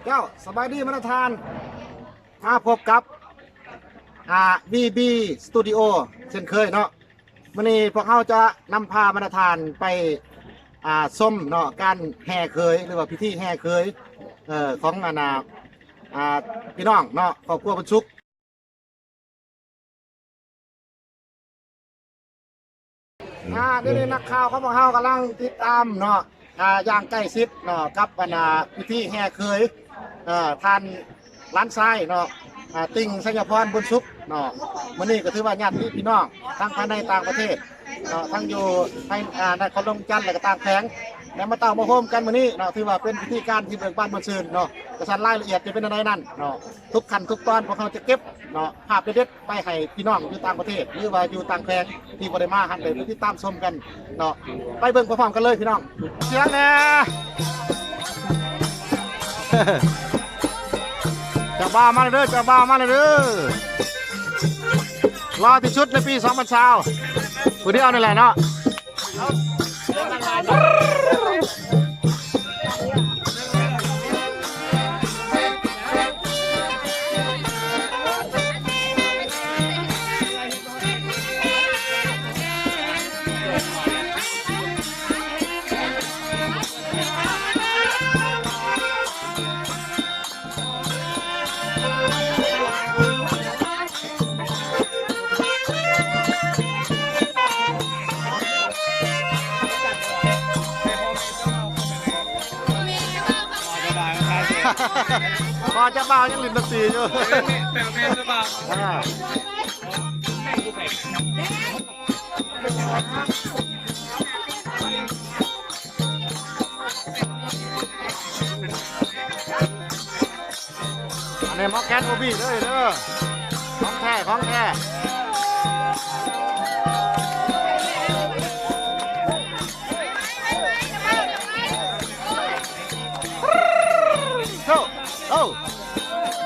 ເຈົ້າ ສະບາຍດີບັນດາທ່ານ ມາພົບກັບ ອ່າ ວີບີ ສະຕູດິໂອ ເຊັ່ນເຄີຍເນາະ. ມື້ນີ້ພວກເຮົາຈະນຳພາບັນດາທ່ານໄປ ອ່າ ຊົມເນາະ ການແຫ່ເຂີຍ ຫຼືວ່າພິທີແຫ່ເຂີຍ ເອີ ຂອງ ອັນນ່າ ອ່າ ພີ່ນ້ອງເນາະ ຄອບຄົວບຸນສຸກ. ອ່າ ດຽວນີ້ນັກຂ່າວຂອງພວກເຮົາກຳລັງຕິດຕາມເນາະ ອ່າ ຢ່າງໃກ້ຊິດເນາະ ກັບ ອັນນ່າ ພິທີແຫ່ເຂີຍ ເອີ ທ່ານຫຼານຊາຍເນາະ ອ່າ ຕິ່ງ ໄຊຍະພອນ ບຸນສຸກເນາະ. ມື້ນີ້ກໍຖືວ່າຍາດຕິພີ່ນ້ອງທັງພາຍໃນຕ່າງປະເທດເນາະ ທັງຢູ່ໃນ ອ່າ ນະຄອນຫຼວງວຽງຈັນ ແລະກໍຕ່າງແຂວງ ໄດ້ມາເຕົ້າມາໂຮມກັນມື້ນີ້ເນາະ ຖືວ່າເປັນພິທີການທີ່ເບີກບານມ່ວນຊື່ນເນາະ. ກະຊັ້ນລາຍລະອຽດຈະເປັນແນວໃດນັ້ນເນາະ ທຸກຂັ້ນທຸກຕອນພວກເຮົາຈະເກັບເນາະ ພາບເດັດໆໄປໃຫ້ພີ່ນ້ອງຢູ່ຕ່າງປະເທດ ຫຼືວ່າຢູ່ຕ່າງແຂວງທີ່ບໍ່ໄດ້ມາຫັ້ນ ໄດ້ໄປຕິດຕາມຊົມກັນເນາະ. ໄປເບິ່ງພ້ອມໆກັນເລີຍພີ່ນ້ອງ. ສຽງແດ່ ເຈົ້າບ່າວມາແລ້ວເດີ ເຈົ້າບ່າວມາແລ້ວເດີ ຫຼໍ່ທີ່ສຸດໃນປີສອງພັນຊາວ ຜູ້ດຽວນີ້ແຫຼະເນາະ. ພໍ່ເຈົ້າບ່າວຍັງຫຼິ້ນດົນຕີຢູ່ ແຕ່ແມ່ນເຈົ້າບ່າວ ອ່າ. ອັນນີ້ໝໍແຄນໂອບີເດີ ເດີ ຂອງແທ້ ຂອງແທ້. ໂຢ ໂຢ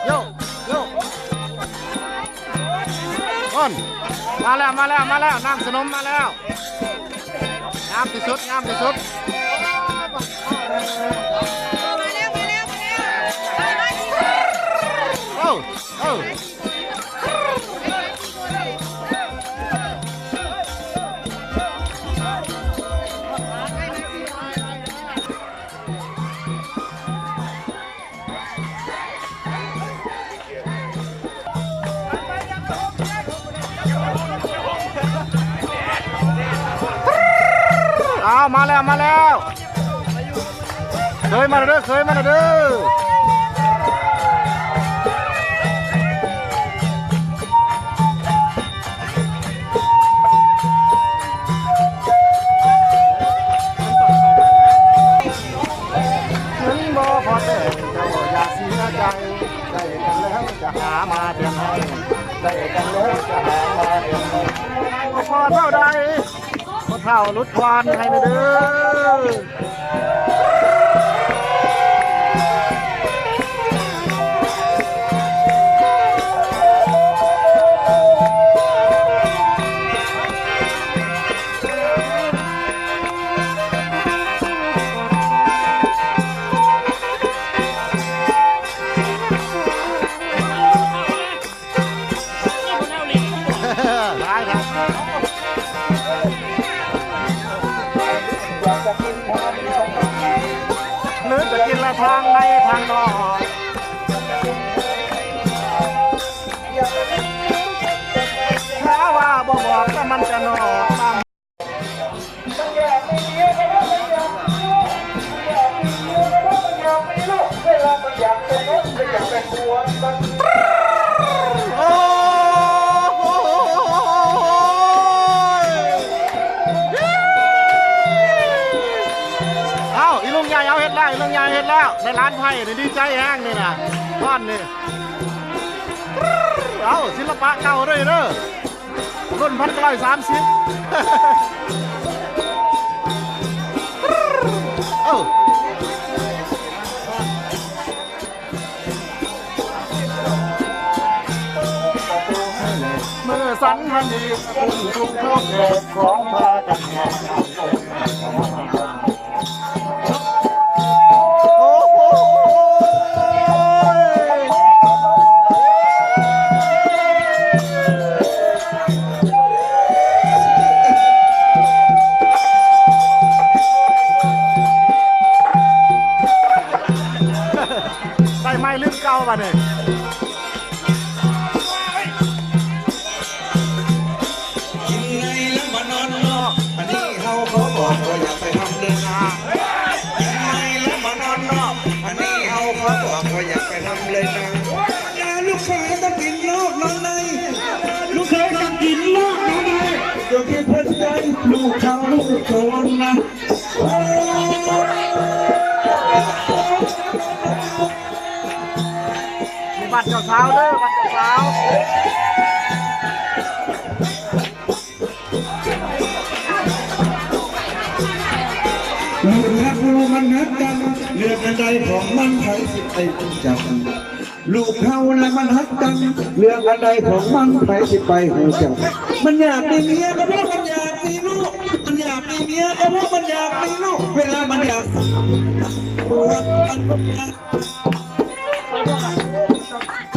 ໂຢ ໂຢ ໂອ້ນ ມາແລ້ວ ມາແລ້ວ ມາແລ້ວ ນ້ຳສະໜົມມາແລ້ວ ງາມທີ່ສຸດ ງາມທີ່ສຸດ. ໂອ້ ໂອ້. ອ້າວ ມາແລ້ວ ມາແລ້ວ ເຂີຍມາແລ້ວເດີ ເຂີຍມາແລ້ວເດີ. ເງິນບໍ່ພໍແຕ່ງ ເຈົ້າຢ່າເສຍໃຈ ໄດ້ກັນແລ້ວຈະຫາມາແທນໃຫ້ ໄດ້ກັນແລ້ວຈະຫາມາແທນໃຫ້ ພໍເທົ່າໃດ ພໍ່ເຖົ້າຫຼຸດຜ່ອນໃຫ້ແດ່ເດີ. ຫຼາຍຄັກ ຫຼືຈະກິນລະທາງໃນທາງນອກ ຖ້າວ່າບໍ່ບອກລະມັນຈະນອກ. ໂອ້ໂຫ ເອົ້າ ອີລຸງໃຫຍ່ເຮົາເຮັດແລ້ວ ອີລຸງໃຫຍ່ເຮັດແລ້ວ ໄດ້ຫຼານໃພ້ນີ້ ດີໃຈແຮງນີ້ນະ ຕອນນີ້ ເອົ້າ ສິລະປະເກົ່າເດີ ເດີ. ລຸ້ນພັນເກົ້າຮ້ອຍສາມສິບ ເອີ ມື້ສັນວັນດີ ກຸ້ງທຸງເຂົ້າແຂກ ຂອງພາກັນແຫ່ ໂອ້ໂຫ. ເອົາບາດນີ້ ກິນໃນລະມານອນນອກ ອັນນີ້ເຮົາຂໍບອກວ່າຢ່າໄປທຳເລີຍນາ ກິນໃນລະມານອນນອກ ອັນນີ້ເຮົາຂໍບອກວ່າຢ່າໄປທຳເລີຍນາ ແຕ່ລູກເຂີຍຕ້ອງກິນນອກນອນໃນ ລູກເຂີຍຕ້ອງກິນນອກນອນໃນ ຢ່າຄິດເພິ່ນໃຈ ລູກເຂົາລູກໂຕນນະ. ນີ້ບ້ານເຈົ້າສາວເດີ ບ້ານເຈົ້າສາວ ລູກຮັກລູກມັນຮັກກັນ ເລື່ອງອັນໃດຂອງມັນໃຜຊິໄປຮູ້ຈັກ ລູກເຮົາລະມັນຮັກກັນ ເລື່ອງອັນໃດຂອງມັນໃຜຊິໄປຮູ້ຈັກ ມັນຢາກມີເມຍກໍເພາະມັນຢາກມີລູກ ມັນຢາກມີເມຍກໍເພາະມັນຢາກມີລູກ ເວລາມັນຢາກ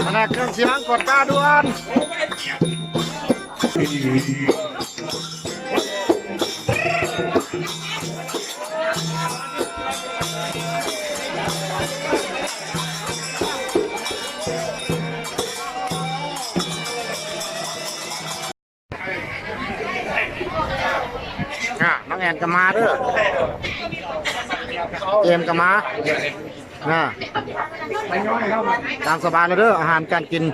ພະແນກເຄື່ອງສຽງກວດກາດ່ວນ. ອ່າ ນ້ອງແອນກໍມາເດີ ເກມກໍມາ ອ່າ ຕາມສະບາຍເລີຍເດີ ອາຫານການກິນ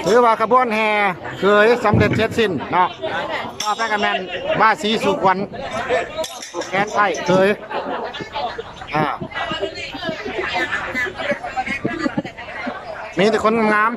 ຖືວ່າຂະບວນແຫ່ເຂີຍສຳເລັດເສັດສິ້ນເນາະ ຕໍ່ໄປກໍແມ່ນບາສີສູ່ຂວັນ ແຄນໄອ້ເຂີຍ ອ່າ ມີແຕ່ຄົນງາມ.